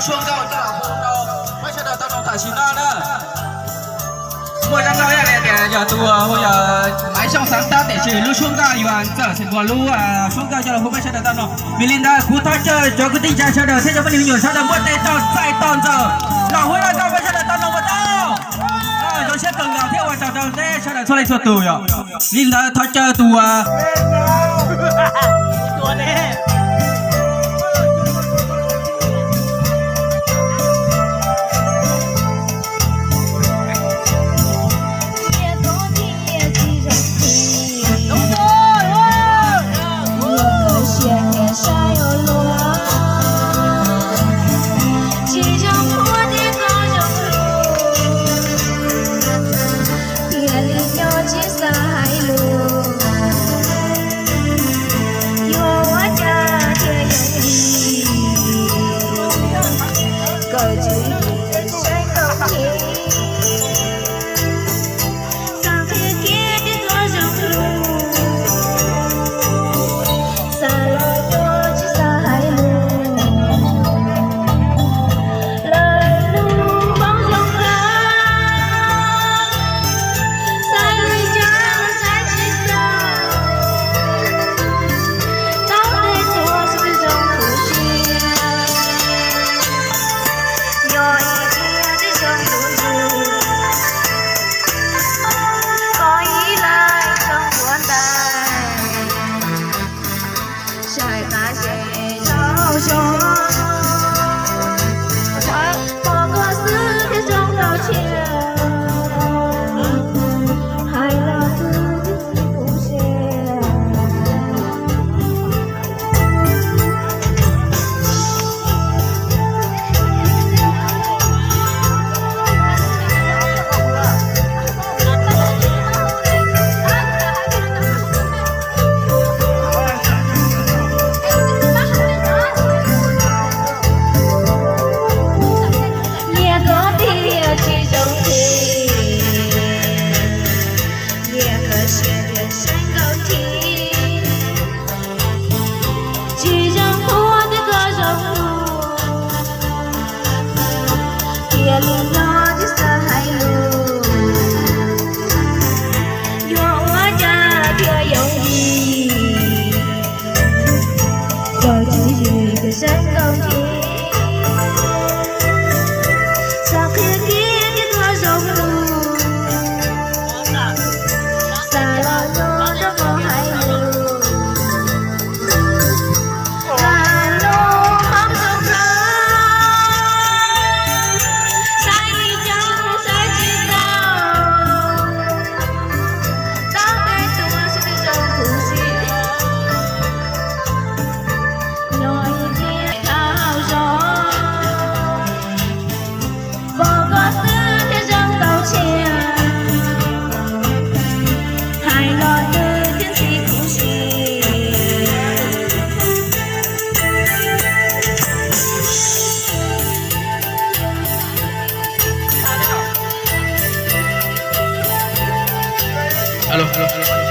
Suab nkauj coj los hu rau peb sawv daws tau mloog tam sim no na. Muaj zaj nkauj ib yam li tias yog tus hu yog Maiv Xyooj Xav Tab, tiam sis lub suab nkauj yuav txawm xeem Npuas lub suab nkauj coj los hu peb sawv daws tau mloog. Vim li ntawd kuv thov caw cov kwv tij ntxhais sawv daws thiab cov phooj ywg me nyuam sawv daws muaj tes txaus txais tos ntxaws los hu zaj nkauj peb sawv daws tau mloog puas tau? Zoo siab kawg nkaus thiab ua tsaug rau peb sawv daws txhua leej txhua tus yom. Li ntawd thov caw tus Alo, alo, alo.